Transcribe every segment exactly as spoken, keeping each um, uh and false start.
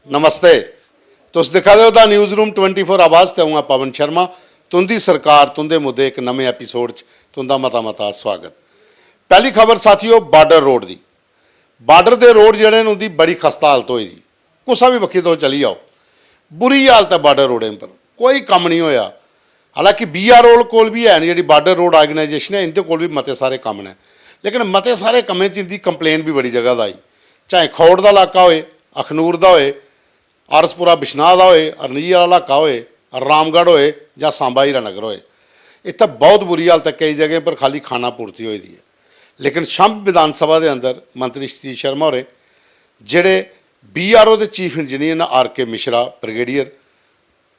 नमस्ते। तुस दिक्खा दे ओ the news room twenty four आवाज़ ते अ'ऊं आं पवन शर्मा। तुं'दी सरकार, तुं'दे मुद्दे इक नमें एपिसोड च तुं'दा मता मता स्वागत। पैह्ली खबर साथियो, बार्डर रोड दी। बार्डर दे रोड जेह्ड़े न, उं'दी बड़ी खस्ता हालत होई दी। कुसै बी बक्खी तुस चली जाओ, बुरी हालत ऐ बार्डर रोडें पर, कोई कम्म निं होएआ। हालांकि बीआरओ कोल बी हैन, जेह्ड़ी बार्डर रोड आर्गेनाइजेशन ऐ, इं'दे कोल बी मते सारे कम्म न, लेकिन मते सारे कम्में च इं'दी कंप्लेन बी बड़ी जगह दा आई, चाहे खौड़ दा इलाका होए, अखनूर दा होए, आरसपुरा बिश्नाह दा होए, अरनिया आह्ला इलाका होए, रामगढ़ होए जां सांबा हीरानगर होए। इत्थै बहुत बुरी हालत ऐ, केई जगहें पर खाली खाना पूर्ति होई दी ऐ। लेकिन छंब विधानसभा दे अंदर मंत्री सतीश शर्मा होरें, जेह्ड़े बीआरओ दे चीफ इंजीनियर न आर के मिश्रा ब्रिगेडियर,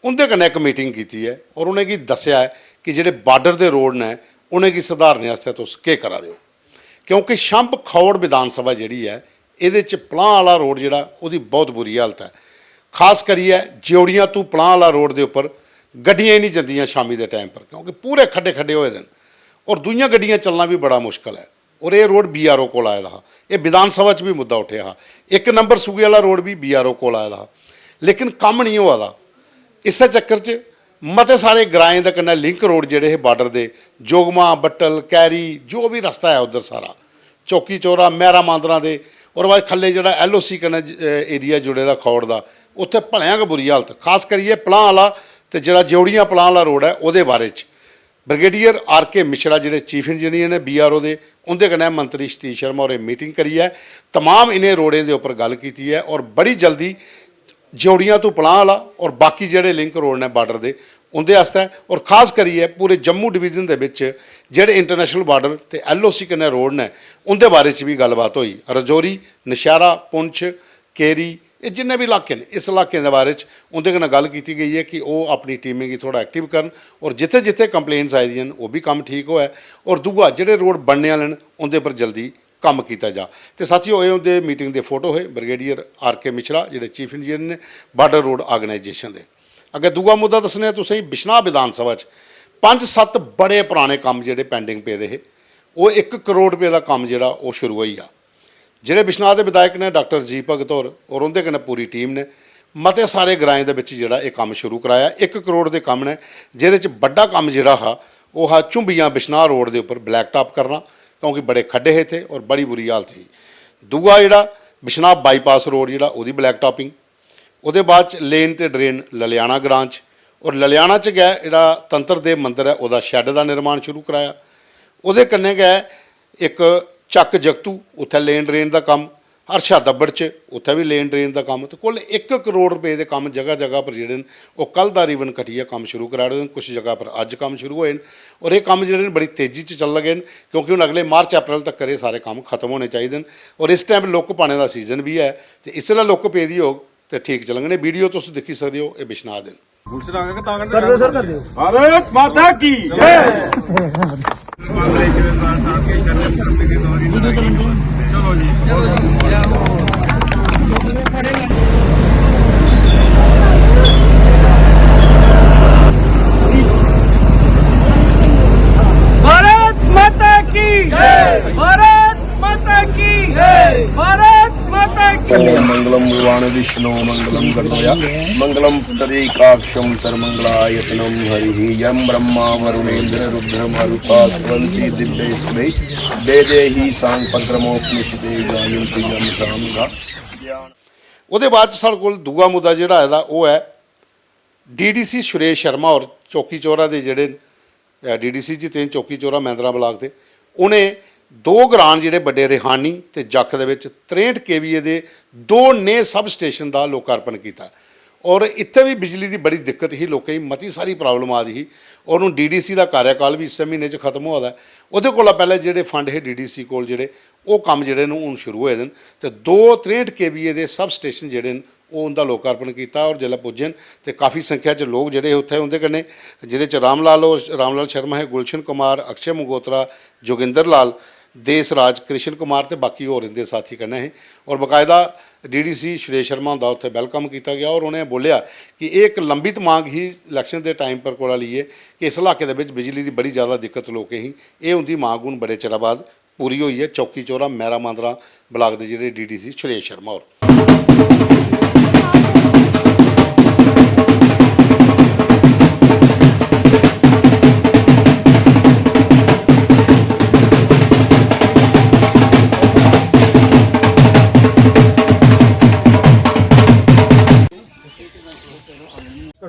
उं'दे कन्नै इक मीटिंग कीती ऐ और उ'नेंगी दस्सेआ ऐ कि जेह्ड़े बार्डर दे रोड न, उ'नेंगी सुधारने आस्तै तुस केह् करा दे ओ। क्योंकि छंब खौड़ विधानसभा जेह्ड़ी ऐ, एह्दे च पलांह आह्ला रोड जेह्ड़ा, ओह्दी बहुत बुरी हालत ऐ। खास करियै ज्योड़ियां तू पलांह आह्ला रोड दे उप्पर गड्डियां ही निं जंदियां शामी दे टाइम पर, क्योंकि पूरे खड्डे खड्डे होए दे न और दूइयां गड्डियां चलना बी बड़ा मुश्कल ऐ। और एह् रोड बीआरओ कोल आए दा हा, एह् विधानसभा च बी मुद्दा उट्ठेआ हा। इक नंबर सूए आह्ला रोड बी बीआरओ कोल आए दा हा, लेकिन कम्म निं होआ दा। इस्सै चक्कर च मते सारे ग्राएं दे कन्नै लिंक रोड जेह्ड़े हे बार्डर दे, जोगमा, बट्टल, कैरी, जो बी रस्ता ऐ उद्धर सारा, चौकी चौरा, मैरा मांदरा दे, और बाद खल्ले जेह्ड़ा एलओसी कन्नै ज-, एरिया जुड़े दा खौड़ दा, उत्थै भलेआं गै बुरी हालत, खास करियै पलांह आह्ला ते जेह्ड़ा ज्योड़ियां पलांह आह्ला रोड ऐ, ओह्दे बारे च ब्रिगेडियर आर के मिश्रा जेह्ड़े चीफ इंजीनियर ने बीआरओ दे, उं'दे कन्नै मंत्री सतीश शर्मा होरें मीटिंग करियै तमाम इ'नें रोडें दे उप्पर गल्ल कीती ऐ और बड़ी जल्दी ज्योड़ियां तू पलांह आह्ला और बाकी जेह्ड़े लिंक रोड न बार्डर दे, उं'दे आस्तै और खास करियै पूरे जम्मू डिवीजन दे बिच जेह्ड़े इंटरनेशनल बार्डर ते एलओसी कन्नै रोड न, उं'दे बारे च बी गल्लबात होई। रजौरी, नौशैह्रा, पुंछ, केरी, एह् जिन्ने बी इलाके न, इस इलाकें दे बारे च उं'दे कन्नै गल्ल कीती गेई ऐ कि ओह् अपनी टीमें गी थोह्ड़ा एक्टिव करन और जित्थै जित्थै कंप्लेंट्स आई दियां न, ओह् बी कम्म ठीक होऐ और दूआ जेह्ड़े रोड बनने आह्ले न, उं'दे पर जल्दी कम्म कीता जा। ते साथियो, एह् उं'दे मीटिंग दे फोटो हे, ब्रिगेडियर आर के मिश्रा जेह्ड़े चीफ इंजीनियर ने बार्डर रोड आर्गेनाइजेशन दे। अग्गें दूआ मुद्दा दस्सने आं तुसें गी, बिश्नाह विधानसभा च पंज सत्त बड़े पराने कम्म जेह्ड़े पेंडिंग पेदे हे, ओह् इक करोड़ रपेऽ दा कम्म जेह्ड़ा, ओह् शुरू होई गेआ। जेह्ड़े बिश्नाह दे विधायक ने डाक्टर जी भगत होर और उं'दे कन्नै पूरी टीम ने मते सारे ग्राएं दे बिच जेह्ड़ा एह् कम्म शुरू कराया। इक करोड़ दे कम्म ने, जेह्दे च बड्डा कम्म जेह्ड़ा हा, ओह् हा झुंबियां बिश्नाह रोड दे उप्पर ब्लैक टॉप करना, क्योंकि बड़े खड्डे हे इत्थै और बड़ी बुरी हालत ही। दूआ जेह्ड़ा बिश्नाह बाईपास रोड जेह्ड़ा, ओह्दी ब्लैक टॉपिंग, ओह्दे बाद च लेन ते ड्रेन ललियाना ग्रां च, और ललियाना च गै जेह्ड़ा तंत्र देव मंदर ऐ, ओह्दा शैड दा निर्माण शुरू कराया। ओह्दे कन्नै गै इक चक्क जगतू, उत्थै लेन ड्रेन दा कम्म, हर्षा दब्बड़ च उत्थै बी लेन ड्रेन दा कम्म। ते कुल इक करोड़ रपेऽ दे कम्म जगह जगह पर जेह्ड़े न, ओह् कल दा रिबन कट्टियै कम्म शुरू करा दे न। कुछ जगह पर अज्ज कम्म शुरू होए न और एह् कम्म जेह्ड़े न, बड़ी तेजी च चलन लगे न, क्योंकि हून अगले मार्च अप्रैल तक्कर एह् सारे कम्म खत्म होने चाहिदे न। और इस टाइम लुक्क पाने दा सीजन बी ऐ, ते इसलै लुक्क पेदी होग ते ठीक चलङन। एह् वीडियो तुस दिक्खी सकदे ओ, एह् बिश्नाह दे न। गुलशन आ गया कि तां करदे? कर दो सर, कर दो। भारत माता की जय। चलो जी। भारत माता की जय। भारत माता की जय। भारत माता की। मंगलम भगवान विष्णु मंगलम गणोया मंगलम पुंडरीकाक्षम सर्वमंगलायतनम हरि यम ब्रह्मा वरुणेंद्र रुद्र मरुता स्वंती दिव्य स्त्री वेदे ही सांग पद्रमोपनिषदे गायंती यम सामगा। ਉਹਦੇ ਬਾਅਦ ਚ ਸਾਡੇ ਕੋਲ ਦੂਆ ਮੁੱਦਾ ਜਿਹੜਾ ਆਇਆ ਉਹ ਹੈ ਡੀਡੀਸੀ ਸੁਰੇਸ਼ ਸ਼ਰਮਾ ਔਰ ਚੌਕੀ ਚੌਰਾ ਦੇ ਜਿਹੜੇ ਡੀਡੀਸੀ ਜੀ ਤੇ ਚੌਕੀ ਚੌਰਾ ਮਹਿੰਦਰਾ ਬਲਾਕ ਦੇ ਉਹਨੇ ਦੋ ਗ੍ਰਾਂਟ ਜਿਹੜੇ ਵੱਡੇ ਰਿਹਾਨੀ ਤੇ ਜੱਖ ਦੇ ਵਿੱਚ ਤਰੇਹਠ ਕੇਵੀਏ ਦੇ ਦੋ ਨੇ ਸਬ ਸਟੇਸ਼ਨ ਦਾ ਲੋਕਾਰਪਣ ਕੀਤਾ। ਔਰ ਇੱਥੇ ਵੀ ਬਿਜਲੀ ਦੀ ਬੜੀ ਦਿੱਕਤ ਹੀ, ਲੋਕਾਂ ਦੀ ਮਤੀ ਸਾਰੀ ਪ੍ਰੋਬਲਮ ਆ ਰਹੀ। ਉਹਨੂੰ ਡੀਡੀਸੀ ਦਾ ਕਾਰਜਕਾਲ ਵੀ ਇਸੇ ਮਹੀਨੇ 'ਚ ਖਤਮ ਹੋਦਾ। ਉਹਦੇ ਕੋਲ ਪਹਿਲਾਂ ਜਿਹੜੇ ਫੰਡ ਹੈ ਡੀਡੀਸੀ ਕੋਲ ਜਿਹੜੇ, ਉਹ ਕੰਮ ਜਿਹੜੇ ਨੂੰ ਹੁਣ ਸ਼ੁਰੂ ਹੋਏ ਨੇ। ਤੇ ਦੋ ਤਰੇਹਠ ਕੇਵੀਏ ਦੇ ਸਬ ਸਟੇਸ਼ਨ ਜਿਹੜੇ ਨੇ, ਉਹ ਉਹਦਾ ਲੋਕਾਰਪਣ ਕੀਤਾ। ਔਰ ਜਿੱਲੇ ਪੁੱਜੇ ਨੇ ਤੇ ਕਾਫੀ ਸੰਖਿਆ 'ਚ ਲੋਕ ਜਿਹੜੇ ਉੱਥੇ ਉਹਦੇ ਕਨੇ, ਜਿਹਦੇ 'ਚ ਰਾਮ ਲਾਲ ਔਰ ਰਾਮ ਲਾਲ ਸ਼ਰਮਾ ਹੈ, ਗੁਲਸ਼ਨ ਕੁਮਾਰ, ਅਕਸ਼ੇ ਮਗੋਤਰਾ, ਜੋਗਿੰਦਰ ਲਾਲ, ਦੇਸਰਾਜ, ਕ੍ਰਿਸ਼ਨ ਕੁਮਾਰ ਤੇ ਬਾਕੀ ਹੋਰ ਇਹਦੇ ਸਾਥੀ ਕਨੇ ਹੈ। ਔਰ ਬਕਾਇਦਾ ਡੀਡੀਸੀ ਸੁਰੇਸ਼ ਸ਼ਰਮਾ ਦਾ ਉੱਥੇ ਵੈਲਕਮ ਕੀਤਾ ਗਿਆ ਔਰ ਉਹਨੇ ਬੋਲਿਆ ਕਿ ਇਹ ਇੱਕ ਲੰਬਿਤ ਮੰਗ ਹੀ ਇਲੈਕਸ਼ਨ ਦੇ ਟਾਈਮ ਪਰ ਕੋਲ ਵਾਲੀ ਹੈ ਕਿ ਇਸ ਇਲਾਕੇ ਦੇ ਵਿੱਚ ਬਿਜਲੀ ਦੀ ਬੜੀ ਜ਼ਿਆਦਾ ਦਿੱਕਤ ਲੋਕ ਹੀ, ਇਹ ਉਹਦੀ ਮੰਗ ਹੁਣ ਬੜੇ ਚਿਰਾਂ ਬਾਅਦ ਪੂਰੀ ਹੋਈ ਹੈ। ਚੌਕੀ ਚੌਰਾ ਮਹਿਰਾ ਮਾਂਦਰਾ ਬਲਾਕ ਦੇ ਜਿਹੜੇ ਡੀਡੀਸੀ ਸੁਰੇਸ਼ ਸ਼ਰਮਾ ਔਰ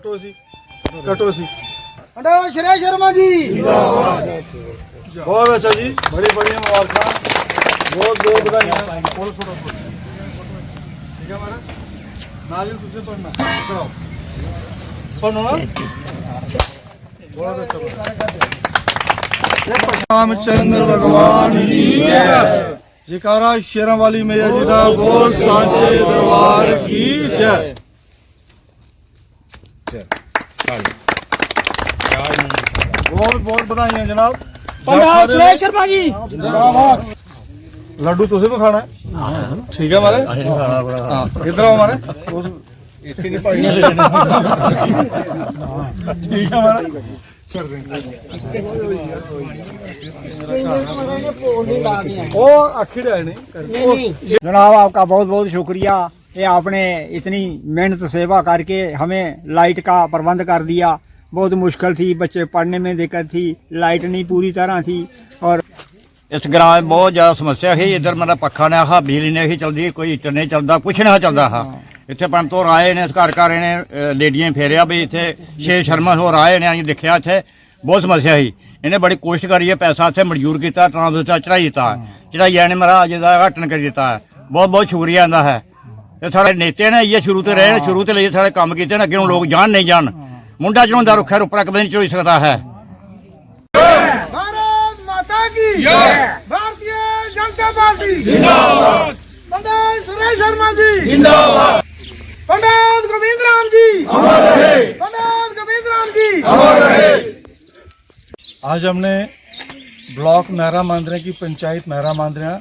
कटो सी, कटो सी। पंडित सुरेश शर्मा जी। बहुत अच्छा जी, बड़ी बड़ी मुबारक, बहुत बहुत बधाइयां। बोल सुनो, सुनो। ठीक है महाराज, नाल ही तुझे पढ़ना, पढ़ो, पढ़ो ना। बहुत अच्छा, बहुत। रामचंद्र भगवान की जय। जयकारा शेरां वाली मैया जी का, बोल सांचे दरबार की जय। बहुत बहुत बधाइयां जनाब। पंडित सुरेश शर्मा जी। जिंदाबाद। लड्डू तुसें भी खाना है? ठीक है महाराज। हाँ, इधर आओ महाराज। इत्थै नहीं भाई। ठीक है महाराज। ਉਹ ਆਖਿੜ ਹੈ ਨਹੀਂ। जनाब, आपका बहुत बहुत शुक्रिया कि आपने इतनी मेहनत सेवा करके हमें लाइट का प्रबंध कर दिया। बहुत मुश्किल थी, बच्चे पढ़ने में दिक्कत थी, लाइट नहीं पूरी तरह थी। और इस ग्रां में बहुत ज्यादा समस्या ही। इधर मतलब पक्खा नहीं हा, बिजली नहीं ही चलती, कोई हीटर नहीं चलता, कुछ नहीं चलता हा। इतने पंत होर आए ने, घर घर इन्हें लेडियें फेरेआ भी इतने। शेर शर्मा होर आए ने, असें दिक्खेआ इतने बहुत समस्या ही। इन्हें बड़ी कोशिश करियै पैसा इतने मंजूर किया, ट्रांसफर चढ़ाई दिता। चढ़ाइयै इन्हें महाराज जी दा उद्घाटन करी दिता है। बहुत बहुत शुक्रिया इंदा है। ये साढ़े नेते ने, इयै शुरू ते रहे, शुरू ते लेइयै साढ़े कम्म कीते ने, अग्गें हून लोक जान नेईं जान। मुंडा चढ़ोंदा रुक्खै उप्परा कदें निं चढ़ोई सकदा है। भारत माता की जय। भारतीय जनता पार्टी जिंदाबाद। पंडित सुरेश शर्मा जी जिंदाबाद। पंडित गोविंद राम जी अमर रहे। पंडित गोविंद राम जी अमर रहे। आज हमने ब्लॉक महरा मांदरा की पंचायत महरा मांदरा,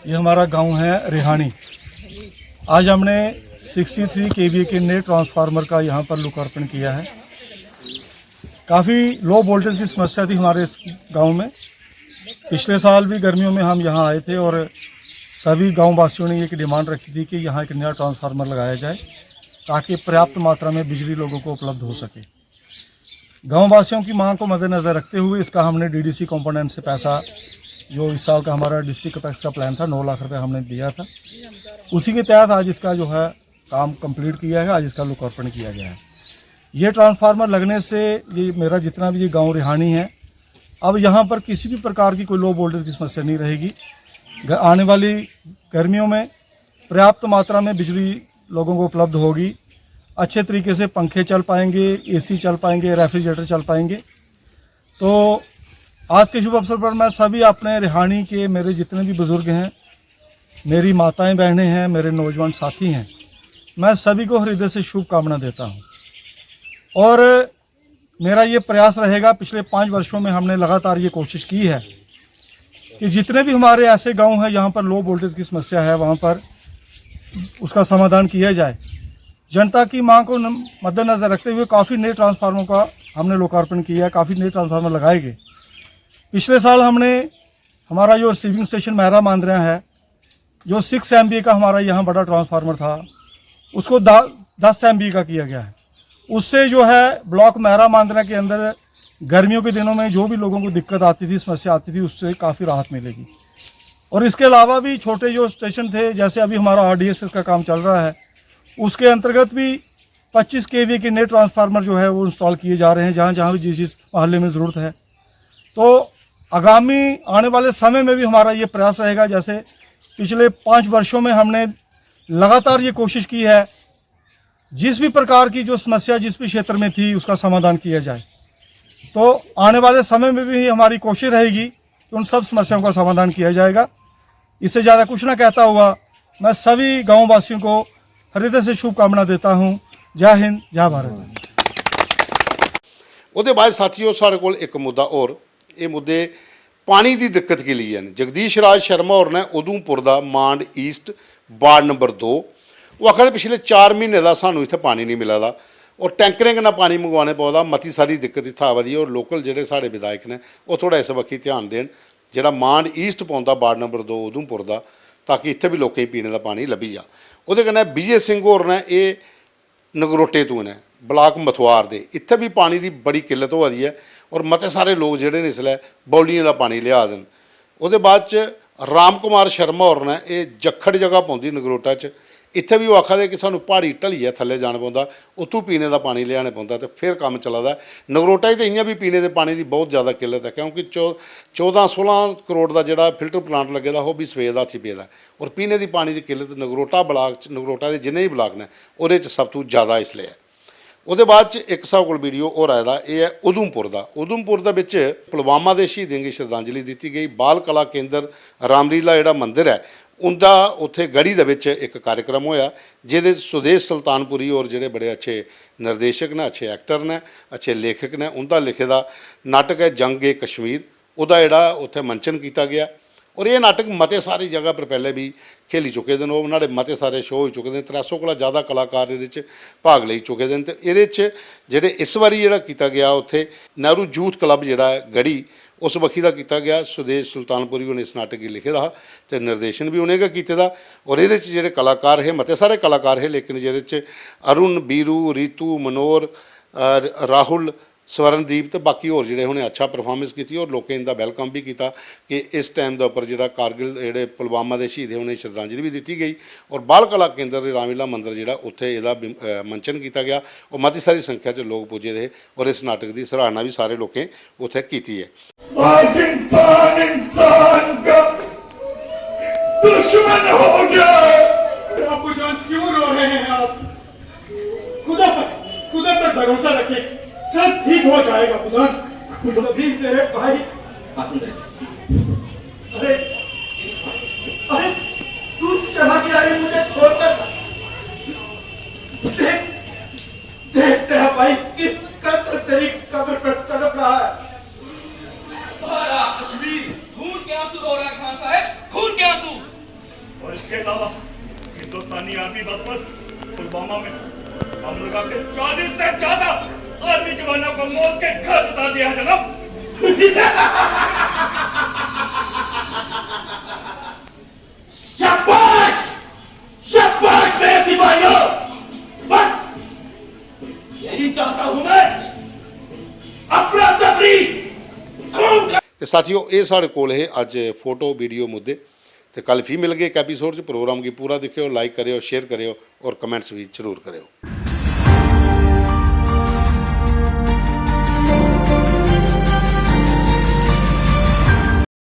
ये हमारा गांव है रिहानी। आज हमने सिक्सटी थ्री केवीए के नए ट्रांसफार्मर का यहाँ पर लोकार्पण किया है। काफ़ी लो वोल्टेज की समस्या थी हमारे इस गांव में। पिछले साल भी गर्मियों में हम यहाँ आए थे और सभी गांव वासियों ने एक डिमांड रखी थी कि यहाँ एक नया ट्रांसफार्मर लगाया जाए, ताकि पर्याप्त मात्रा में बिजली लोगों को उपलब्ध हो सके। गांव वासियों की मांग को मद्देनज़र रखते हुए इसका हमने डीडीसी कंपोनेंट से पैसा, जो इस साल का हमारा डिस्ट्रिक्ट कैपेक्स का प्लान था, नौ लाख रुपए हमने दिया था, उसी के तहत आज इसका जो है काम कंप्लीट किया है, आज इसका लोकार्पण किया गया है। ये ट्रांसफार्मर लगने से ये मेरा जितना भी ये गांव रिहानी है, अब यहाँ पर किसी भी प्रकार की कोई लो वोल्टेज की समस्या नहीं रहेगी। ग-, आने वाली गर्मियों में पर्याप्त मात्रा में बिजली लोगों को उपलब्ध होगी। अच्छे तरीके से पंखे चल पाएंगे, एसी चल पाएंगे, रेफ्रिजरेटर चल पाएंगे। तो आज के शुभ अवसर पर मैं सभी अपने रिहानी के मेरे जितने भी बुज़ुर्ग हैं, मेरी माताएं बहनें हैं, मेरे नौजवान साथी हैं, मैं सभी को हृदय से शुभकामना देता हूँ। और मेरा ये प्रयास रहेगा, पिछले पाँच वर्षों में हमने लगातार ये कोशिश की है कि जितने भी हमारे ऐसे गांव हैं जहाँ पर लो वोल्टेज की समस्या है, वहाँ पर उसका समाधान किया जाए। जनता की मांग को न-, मद्देनज़र रखते हुए काफ़ी नए ट्रांसफार्मर का हमने लोकार्पण किया है, काफ़ी नए ट्रांसफार्मर लगाए गए। पिछले साल हमने हमारा जो रिसीविंग स्टेशन महरा मांदरा है, जो सिक्स एमबीए का हमारा यहाँ बड़ा ट्रांसफार्मर था, उसको दा-, दस एमबीए का किया गया है। उससे जो है ब्लॉक महरा मांदरा के अंदर गर्मियों के दिनों में जो भी लोगों को दिक्कत आती थी, समस्या आती थी, उससे काफ़ी राहत मिलेगी। और इसके अलावा भी छोटे जो स्टेशन थे, जैसे अभी हमारा आरडीएसएस का काम चल रहा है, उसके अंतर्गत भी पच्चीस केवीए के नए ट्रांसफार्मर जो है वो इंस्टॉल किए जा रहे हैं, जहाँ जहाँ भी जिस जिस मोहल्ले में ज़रूरत है। तो आगामी आने वाले समय में भी हमारा ये प्रयास रहेगा, जैसे पिछले पाँच वर्षों में हमने लगातार ये कोशिश की है, जिस भी प्रकार की जो समस्या जिस भी क्षेत्र में थी, उसका समाधान किया जाए। तो आने वाले समय में भी हमारी कोशिश रहेगी कि उन सब समस्याओं का समाधान किया जाएगा। इससे ज़्यादा कुछ ना कहता हुआ मैं सभी गाँव वासियों को हृदय से शुभकामना देता हूँ। जय हिंद, जय भारत। ਉਹਦੇ ਬਾਅਦ ਸਾਥੀਓ, ਸਾਡੇ ਕੋਲ ਇੱਕ ਮੁੱਦਾ ਹੋਰ। ਇਹ ਮੁੱਦੇ ਪਾਣੀ ਦੀ ਦਿੱਕਤ ਕੀ ਲਈ ਹਨ। ਜਗਦੀਸ਼ ਰਾਜ ਸ਼ਰਮਾ ਹੋਰਾਂ ਨੇ ਉਦੂਪੁਰ ਦਾ ਮਾਂਡ ਈਸਟ ਵਾਰਡ ਨੰਬਰ ਦੋ, ਉਹ ਆਖਦੇ ਪਿਛਲੇ ਚਾਰ ਮਹੀਨੇ ਦਾ ਸਾਨੂੰ ਇੱਥੇ ਪਾਣੀ ਨਹੀਂ ਮਿਲਦਾ ਔਰ ਟੈਂਕਰਾਂ ਕਨਾ ਪਾਣੀ ਮੰਗਵਾਉਣੇ ਪਉਂਦਾ। ਮਤੀ ਸਾਰੀ ਦਿੱਕਤ ਇੱਥੇ ਆਵਾ ਦੀ ਔਰ ਲੋਕਲ ਜਿਹੜੇ ਸਾਡੇ ਵਿਧਾਇਕ ਨੇ, ਉਹ ਥੋੜਾ ਇਸ ਵੱਖੀ ਧਿਆਨ ਦੇਣ। ਜਿਹੜਾ ਮਾਂਡ ਈਸਟ ਪਉਂਦਾ ਵਾਰਡ ਨੰਬਰ ਦੋ ਉਦੂਪੁਰ ਦਾ, ਤਾਂ ਕਿ ਇੱਥੇ ਵੀ ਲੋਕਾਂ गी पीने दा पानी लब्भी जा। ਉਹਦੇ ਕਨਾ ਵਿਜੇ ਸਿੰਘ ਹੋਰਾਂ ਨੇ, ਇਹ नगरोटे तू न, ब्लाक मथुआर दे, इत्थै बी पानी दी बड़ी किल्लत होआ दी ऐ। और मते सारे लोक जेह्ड़े न इसलै बौलियें दा पानी लेआ दे न। ओह्दे बाद च राम कुमार शर्मा होर न, एह् जक्खड़ जगह पौंदी नगरोटा च, इत्थै बी ओह् आखा दे कि सानूं प्हाड़ी ढलियै थल्लै जाना पौंदा, उत्थूं पीने दा पानी लेआना पौंदा ते फिर कम्म चला दा ऐ। नगरोटा च ते इ'यां बी पीने दे पानी दी बहुत जैदा किल्लत ऐ, क्योंकि चौ-, चौदां सोलां करोड़ दा जेह्ड़ा फिल्टर प्लांट लग्गे दा, ओह् बी सफेद हत्थ च पेदा ऐ। और पीने दी पानी दी किल्लत नगरोटा ब्लाक च, नगरोटा दे जिन्ने बी ब्लाक न, ओह्दे च सब तों जैदा इसलै ऐ। ओह्दे बाद च इक साढ़े कोल वीडियो होर आए दा, एह् ऐ उधमपुर दा। उधमपुर दे बिच पुलवामा दे शहीदें गी श्रद्धांजलि दित्ती गेई। बाल कला केंद्र रामलीला जेह्ड़ा मंदर ऐ, उं'दा उत्थै गढ़ी दे बिच इक कार्यक्रम होएआ, जेह्दे च सुदेश सुल्तानपुरी होर जेह्ड़े बड़े अच्छे निर्देशक न, अच्छे एक्टर न, अच्छे लेखक न, उं'दा लिखे दा नाटक ऐ जंग ए कश्मीर। ओह्दा जेह्ड़ा उत्थै मंचन कीता गेआ। और एह् नाटक मते सारी जगह पर पैह्लें बी खेली चुके दे न, ओह् न्हाड़े मते सारे शो होई चुके दे न, त्रै सौ कोला जैदा कलाकार एह्दे च भाग लेई चुके दे न। ते एह्दे च जेह्ड़े इस बारी जेह्ड़ा कीता गेआ उत्थै नेहरू यूथ क्लब जेह्ड़ा ऐ गढ़ी, उस बक्खी दा कीता गेआ। सुदेश सुल्तानपुरी होरें इस नाटक गी लिखे दा हा ते निर्देशन बी उ'नें गै कीते दा। और एह्दे च जेह्ड़े कलाकार हे, मते सारे कलाकार हे, लेकिन जेह्दे च अरुण, बीरू, रीतू, मनोहर, अ, राहुल, स्वर्णदीप ते बाकी होर जेह्ड़े उ'नें अच्छा परफार्मेंस कीती और लोकें इं'दा वैलकम बी कीता कि इस टाइम दे उप्पर जेह्ड़ा कारगिल जेह्ड़े पुलवामा दे शहीद हे उ'नेंगी श्रद्धांजलि बी दित्ती गेई और बाल कला केंद्र रामलीला मंदर जेह्ड़ा उत्थै एह्दा बिम-, अ, मंचन कीता गेआ और मती सारी संख्या च लोक पुज्जे दे हे और इस नाटक दी सराहना बी सारे लोकें उत्थै कीती ऐ। आज इंसान इंसान का दुश्मन हो गया है। अबू जान, क्यों रो रहे हैं आप? खुदा पर, खुदा पर भरोसा रखें, सब ठीक हो जाएगा अबू जान। सभी मेरे भाई। अरे, अरे, तू चला गया है मुझे छोड़कर। देख, देखते हैं भाई, किस कदर तेरी कब्र पर तड़प रहा है। सारा कश्मीर खून के आंसू रो रहा है खान साहब, खून के आंसू। और इसके अलावा हिंदुस्तानी आर्मी बस पर पुलवामा में हम लोग के चालीस से ज्यादा आर्मी जवानों को मौत के घाट उतार दिया है जनाब। शाबाश, शाबाश मेरे सिपाहियों, बस यही चाहता हूं मैं, अफरा तफरी, खून का। ते साथियो, एह् साढ़े कोल हे अज्ज फोटो वीडियो मुद्दे। ते कल फ्ही मिलगे इक एपिसोड च। प्रोग्राम गी पूरा दिक्खेओ, लाइक करेओ, शेयर करेओ और कमेंट्स बी जरूर करेओ।